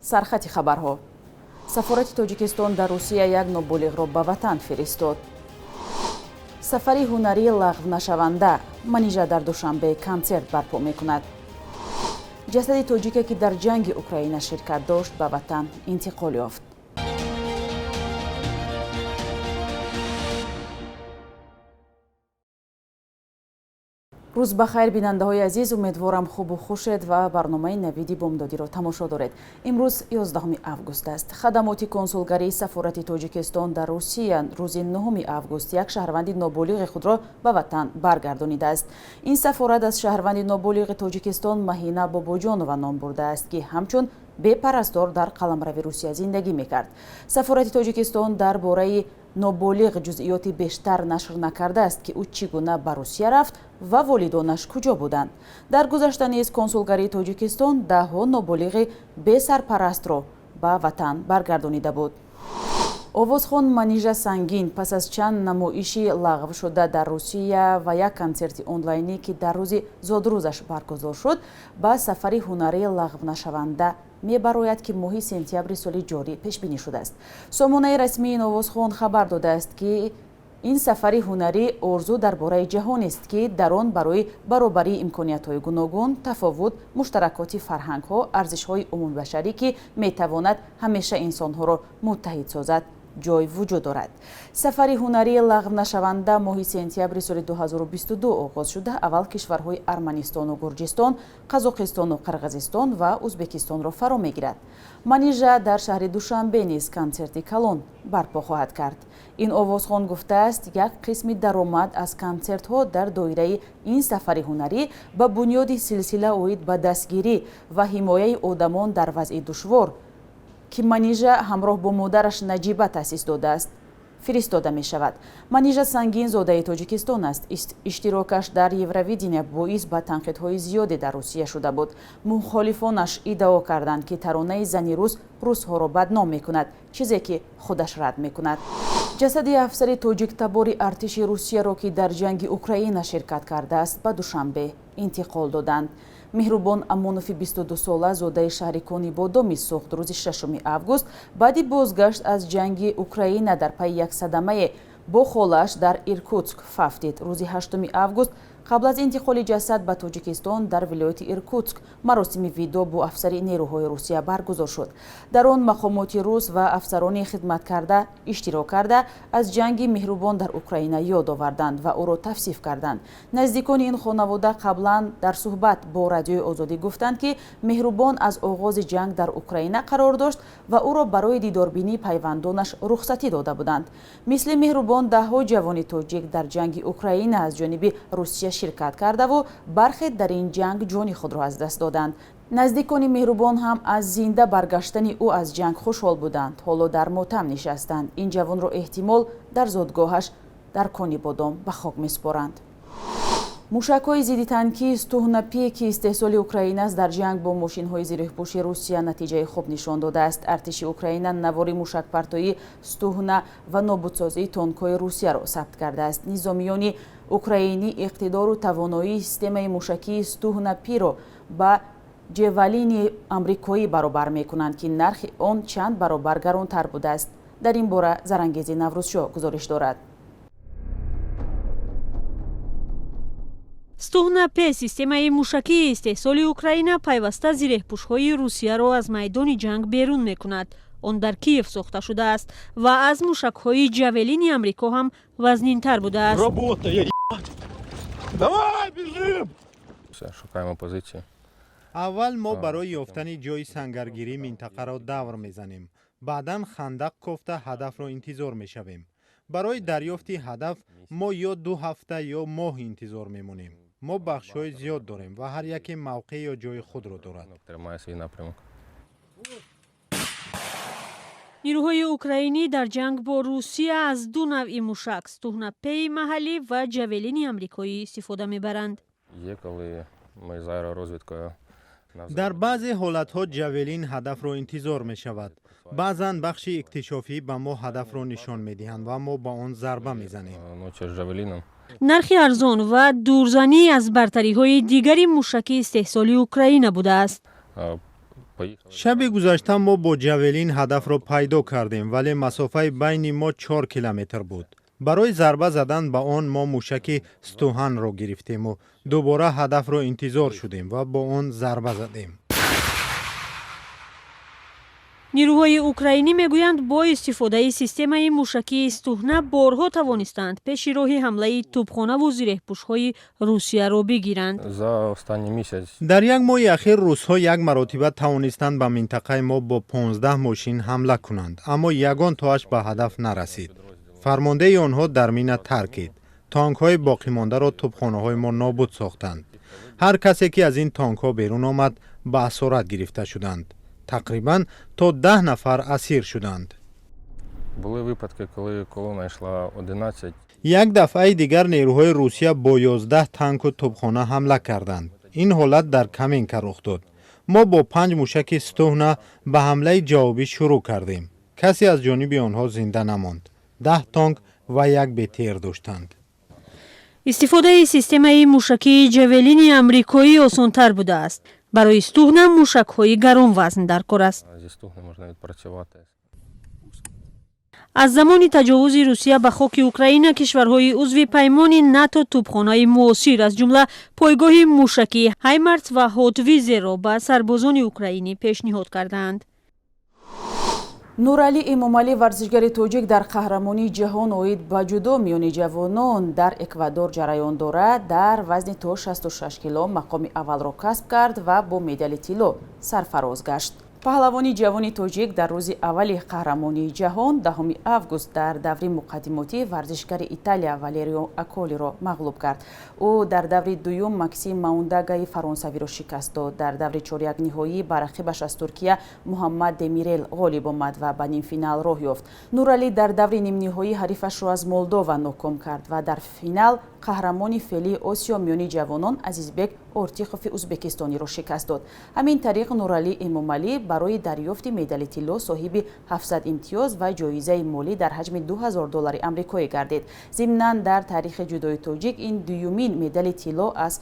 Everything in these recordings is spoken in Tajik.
Сархати хабарҳо. Сафорати Тоҷикистон дар Русия як ноболиғро ба ватан фиристод. Сафари ҳунарии лағвнашаванда. Манижа дар Душанбе консерт барпо мекунад. Ҷасади тоҷике, ки дар ҷанги Украина ширкат дошт, ба ватан интиқол ёфт. Рӯз ба хайр, бинандаҳои азиз. Умедворам, хубу хушед ва барномаи «Навиди бомдодиро» тамошо доред. Имрӯз 11 август аст. Хадамоти консулгарии сафорати Тоҷикистон дар Русия рӯзи 9 август як шаҳрванди ноболиғи худро ба ватан баргардонидааст. Ин сафорат аз шаҳрванди ноболиғи Тоҷикистон Маҳина Бобоҷонова ном бурдааст, ки ҳамчун бепарастор дар қаламрави Русия зиндагӣ мекард. Сафорати Тоҷикистон дар бораи ноболиғ ҷузъиёти бештар нашр накардааст, ки ӯ чӣ гуна ба Русия рафт ва волидонаш куҷо буданд. Дар гузашта низ консулгарии Тоҷикистон даҳҳо ноболиғи бесарпарастро ба ватан баргардонида буд. Овозхон Манижа Сангин пас аз чанд намоиши лағвшуда дар Русия ва як консерти онлайнӣ, ки дар рӯзи зодрӯзаш баргузор шуд, ба сафари ҳунарии лағвнашаванда мебарояд, ки моҳи сентябри соли ҷорӣ пешбинӣ шудааст. Сомонаи расмии ин овозхон хабар додааст, ки ин сафари ҳунарӣ орзу дар бораи ҷаҳонест, ки дар он барои баробарии имкониятҳои гуногун, тафовут, муштаракоти фарҳангҳо, арзишҳои умумибашарӣ, ки метавонад ҳамеша инсонҳоро муттаҳид созад, ҷой вуҷуд дорад. Сафари ҳунарии лағвнашаванда моҳи сентябри соли 2022 оғоз шуда, аввал кишварҳои Арманистону Гурҷистон, Қазоқистону Қирғизистон ва Ӯзбекистонро фаро мегирад. Манижа дар шаҳри Душанбе низ консерти калон барпо хоҳад кард. Ин овозхон гуфтааст, як қисми даромад аз консертҳо дар доираи ин сафари ҳунарӣ ба бунёди силсила оид ба дастгирӣ ва ҳимояи одамон дар вазъи душвор, ки Манижа ҳамроҳ бо модараш Наҷиба таъсис додааст, фиристода мешавад. Манижа Сангин зодаи Тоҷикистон аст. Иштирокаш дар Евровидения боис ба танқидҳои зиёде дар Русия шуда буд. Мухолифонаш иддао карданд, ки таронаи зани рус русҳоро бадном мекунад, чизе ки худаш рад мекунад. Ҷасади афсари тоҷиктабори артиши Русияро, ки дар ҷанги Украина ширкат кардааст, ба Душанбе интиқол доданд. Меҳрубон Амонови 22сола, зодаи шаҳри Конибодоми Суғд, рӯзи 6 август баъди бозгашт аз ҷанги Украина дар пайи як садамае бо холааш дар Иркутск фавтид. Рӯзи 8 август, қабл аз интиқоли ҷасад ба Тоҷикистон, дар вилояти Иркутск маросими видоъ бо афсари нерӯҳои Русия баргузор шуд. Дар он мақомоти рус ва афсарони хидматкарда иштирок карда, аз ҷанги Меҳрубон дар Украина ёд оварданд ва ӯро тавсиф карданд. Наздикони ин хонавода қаблан дар суҳбат бо Радиои Озодӣ гуфтанд, ки Меҳрубон аз оғози ҷанг дар Украина қарор дошт ва ӯро барои дидорбинии пайвандонаш рухсатӣ дода буданд. Мисли Меҳрубон даҳҳо ҷавони тоҷик дар ҷанги Украина аз ҷониби Русия ширкат кардаву бархе дар ин ҷанг ҷони худро аз даст доданд. Наздикони Меҳрубон ҳам аз зинда баргаштани ӯ аз ҷанг хушҳол буданд. Ҳоло дар мотам нишастанд. Ин ҷавонро эҳтимол дар зодгоҳаш дар Конибодом ба хок месупоранд. Мушакҳои зиддитанкии Стугна-П, ки истеҳсоли Украина аст, дар ҷанг бо мошинҳои зиреҳпӯши Русия натиҷаи хуб нишон додааст. Артиши Украина навори мушакпартоии Стугна ва нобудсозии тонкҳои Русияро сабт кардааст. Низомиёни украинӣ иқтидору тавоноии системаи мушакии Стугна-Про ба Ҷевалини амрикоӣ баробар мекунанд, ки нархи он чанд баробар гаронтар будааст. Дар ин бора Зарангези Наврӯзшоҳ гузориш дорад. Стугна П, системаи мушакии истеҳсоли Украина, пайваста зиреҳпӯшҳои Русияро аз майдони ҷанг берун мекунад. Он дар Киев сохта шудааст ва аз мушакҳои Ҷавелини Амрико ҳам вазнинтар будааст. Давай, бежим! Шукаємо позиції. Аввал мо барои ёфтани ҷойи сангаргирӣ минтақаро давр мезанем, баъдан хандақ кофта, ҳадафро интизор мешавем. Барои дарёфти ҳадаф мо ё 2 ҳафта, ё моҳ интизор мемонем. Мо бахшҳои зиёд дорем ва ҳар яке мавқеъ ё ҷои худро дорад. Тримає свій напрямок. Нирӯҳои украинӣ дар ҷанг бо Русия аз ду навъи мушак, Стугна Пи маҳаллӣ ва Ҷавелини амрикоӣ, истифода мебаранд. Є, коли ми з аеророзвідкою на Дар баъзе ҳолатҳо Ҷавелин ҳадафро интизор мешавад. Баъзан бахши иктишофӣ ба мо ҳадафро нишон медиҳанд ва мо ба он зарба мезанем. Ну, через Джавеліном. Нархи арзон ва дурзанӣ аз бартариҳои дигари мушаки истеҳсоли Украина будааст. Шаби гузашта мо бо Ҷавелин ҳадафро пайдо кардем, вале масофаи байни мо 4 километр буд. Барои зарба задан ба он мо мушаки Стуҳанро гирифтему дубора ҳадафро интизор шудем ва бо он зарба задем. Нирӯҳои украинӣ мегӯянд, бо истифодаи системаи мушакии Стуҳна борҳо тавонистанд пеши роҳи ҳамлаи тӯбхонаву зиреҳпӯшҳои Русияро бигиранд. За останній місяць Дар як моҳи ахир русҳо як маротиба тавонистанд ба минтақаи мо бо 15 мошин ҳамла кунанд, аммо ягон тоаш ба ҳадаф нарасид. Фармондеҳи онҳо дар мина таркид. Танкҳои боқимондаро тӯбхонаҳои мо нобуд сохтанд. Ҳар касе ки аз ин танкҳо берун омад, ба асорат гирифта шуданд. Тақрибан то 10 нафар асир шуданд. Були випадки, коли колона йшла 11. Як дафъаи дигар нерӯҳои Русия бо 11 танку тӯбхона ҳамла карданд. Ин ҳолат дар Каменка рух дод. Мо бо панҷ мушаки Стуҳна ба ҳамлаи ҷавобӣ шурӯъ кардем. Касе аз ҷониби онҳо зинда намонд. 10 танк ва як БТР доштанд. Истифодаи системаи мушакии Ҷавелини амрикоӣ осонтар будааст. Барои Стуҳна мушакҳои гаронвазн дар кор аст. Зі Стугни можна відпрацювати. Аз замони таҷовузи Русия ба хоки Украина кишварҳои узви паймони НАТО тӯбхонаи муосир, аз ҷумла пойгоҳи мушакии Ҳаймарс ва Хотвизерро ба сарбозони украинӣ пешниҳод кардаанд. Нуралӣ Эмомалӣ, варзишгари тоҷик, дар қаҳрамонии ҷаҳон оид ба ҷудо миёни ҷавонон дар Эквадор ҷараён дорад, дар вазни то 66 кило мақоми аввалро касб кард ва бо медали тилло сарфароз гашт. Паҳлавони ҷавони тоҷик дар рӯзи аввали қаҳрамонии ҷаҳон, 10 август, дар даври муқаддимотӣ варзишгари Италия Валерио Аколиро мағлуб кард. Ӯ дар даври дуюм Максим Маундагаи фаронсавиро шикаст дод. Дар даври чорякниҳоӣ ба рақибаш аз Туркия Муҳаммад Демирел ғолиб омад ва ба нимфинал роҳ ёфт. Нуралӣ дар даври нимниҳоӣ ҳарифашро аз Молдова ноком кард ва дар финал қаҳрамони феълии Осиё миёни ҷавонон Азизбек Ортихофи узбекистониро шикаст дод. Ҳамин тариқ, Нуралӣ Эмомалӣ барои дарёфти медали тилло соҳиби 700 имтиёз ва ҷоизаи молӣ дар ҳаҷми 2000 доллари амрикоӣ гардид. Зимнан, дар таърихи ҷудои тоҷик ин дуюмин медали тилло аз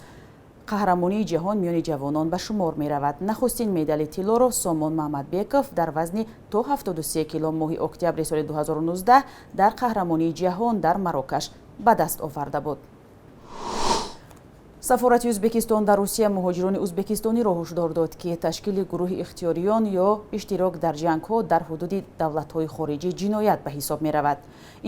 қаҳрамонии ҷаҳон миёни ҷавонон ба шумор меравад. Нахустин медали тиллоро Сомон Маҳмадбеков дар вазни то 73 кило моҳи октябри соли 2019 дар қаҳрамонии ҷаҳон дар Марокаш ба даст оварда буд. Сафорати Ӯзбекистон дар Русия муҳоҷирони ӯзбекистониро ҳушдор дод, ки ташкили гурӯҳи ихтиёриён ё иштирок дар ҷангҳо дар ҳудуди давлатҳои хориҷӣ ҷиноят ба ҳисоб меравад.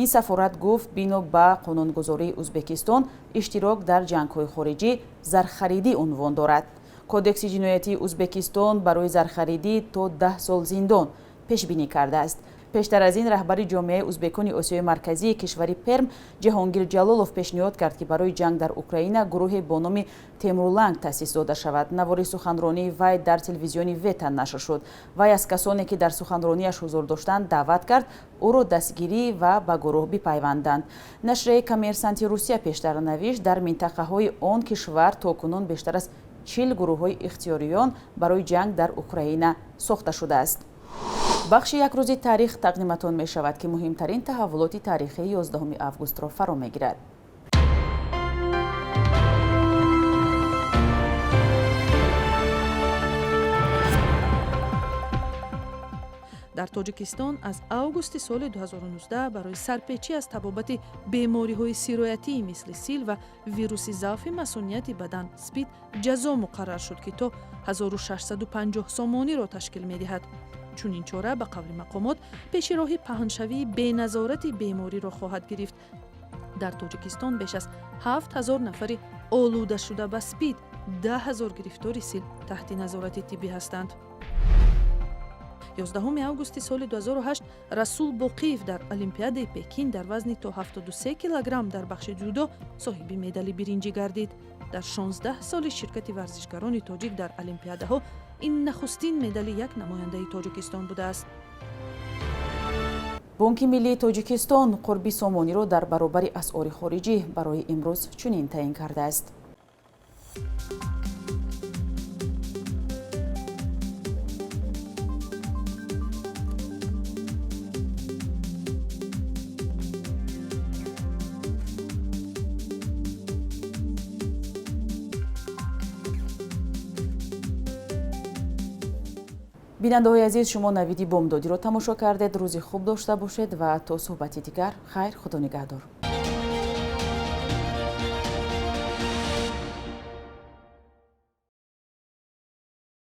Ин сафорат гуфт, бино ба қонунгузории Ӯзбекистон иштирок дар ҷангҳои хориҷӣ зархаридӣ унвон дорад. Кодекси ҷиноятии Ӯзбекистон барои зархаридӣ то 10 сол зиндон пешбинӣ кардааст. Пештар аз ин раҳбари ҷомеаи узбекони Осиёи Марказии кишвари Перм Ҷаҳонгир Ҷалолов пешниҳод кард, ки барои ҷанг дар Украина гурӯҳе бо номи Темурланг таъсис дода шавад. Навори суханронии вай дар телевизиони Ветан нашр шуд. Вай аз касоне, ки дар суханронияш ҳузур доштанд, даъват кард ӯро дастгирӣ ва ба гурӯҳ бипайванданд. Нашрияи Коммерсанти Русия пештар навишт, дар минтақаҳои он кишвар то кунун бештар аз 40 гурӯҳҳои ихтиёриён барои ҷанг дар Украина сохта шудааст. Бахши «Як рӯзи таърих» тақдиматон мешавад, ки муҳимтарин таҳаввулоти таърихии 11 августро фаро мегирад. Дар Тоҷикистон аз августи соли 2019 барои сарпечӣ аз табобати бемориҳои сироятӣ мисли сил ва вируси заъфи масунияти бадан СПИД ҷазо муқаррар шуд, ки то 1650 сомониро ташкил медиҳад. Чунин чора, ба қавли мақомот, пеши роҳи паҳншавии беназорати бемориро хоҳад гирифт. Дар Тоҷикистон беш аз 7000 нафари олудашуда ба СПИД, 10 000 гирифтори сил таҳти назорати тиббӣ ҳастанд. 11 августи соли 2008 Расул Боқиев дар Олимпиадаи Пекин дар вазни то 73 килограмм дар бахши ҷудо соҳиби медали биринҷӣ гардид. Дар 16 соли ширкати варзишгарони тоҷик дар олимпиадаҳо ин нахустин медали як намояндаи Тоҷикистон будааст. Бонки миллии Тоҷикистон қурби сомониро дар баробари асъори хориҷӣ барои имрӯз чунин таъин кардааст. Бинандаҳои азиз, шумо Навиди бомдодиро тамошо кардед. Рӯзи хуб дошта бошед ва то суҳбати дигар хайр, худо нигаҳдор.